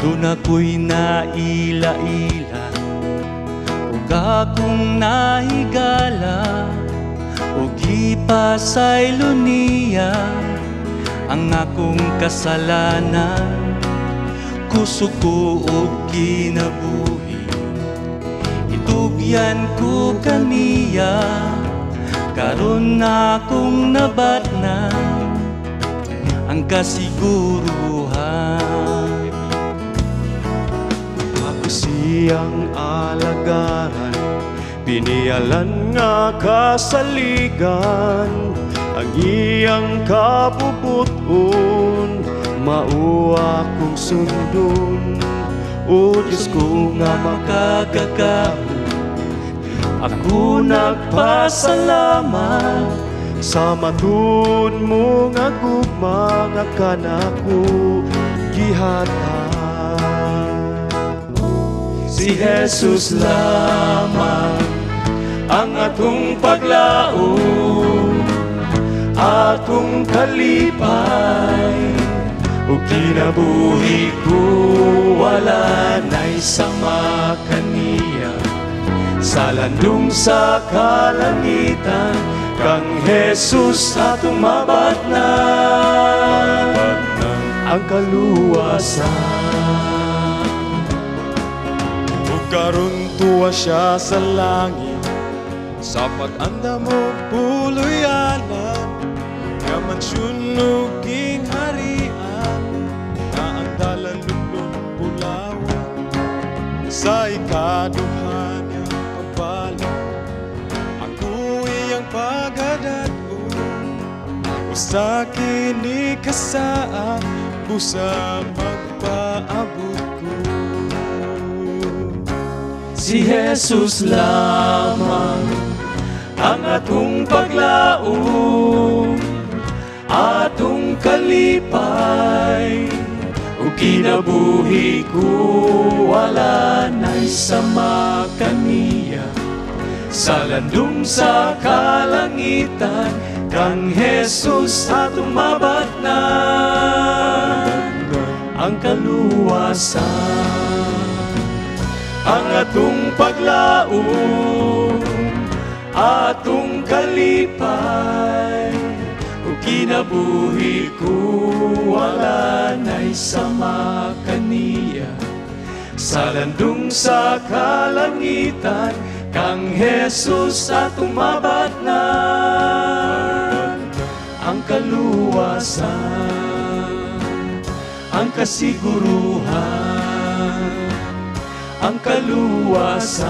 Doon ako'y naila-ila ug akong nahigala, ug gipasaylo niya ang akong kasalanan. Kusog ko og kinabuhi, itugyan ko kaniya. Karon akong nabatnan ang kasiguruhan. Ako siyang alagaran, pinialan nga kasaligan. Ang iyang kabubuton mao akong sundon. O Diyos ko nga makagagahom, ako nagpasalamat sa matud mo nga gugma nga kanako gihatag. Si Jesus lamang ang atong paglaom, atong kalipay ug kinabuhi ko, wala na'y sama kaniya. Sa landong sa kalangitan, kang Jesus atong mabatnan ang kaluwasan. Ug karon tuwa siya sa langit sa pag-andam og puluyanan nga mansyon ug gingharian nga ang dalan lublon bulawan. Sa ikaduha niyang pagbalik, ako iyang pagadag-on. Usa kini ka saa, busa magpaabot ko. Si Jesus lamang ang atong paglaom, atong kalipay ug kinabuhi ko, wala na'y sama kaniya. Sa landong sa kalangitan, kang Jesus atong mabatnan ang kaluwasan. Ang atong paglaom, atong kalipay ug kinabuhi ko, wala na'y sama kaniya. Sa landong sa kalangitan, kang Jesus atong mabatnan ang kaluwasan, ang kasiguruhan, ang kaluwasan.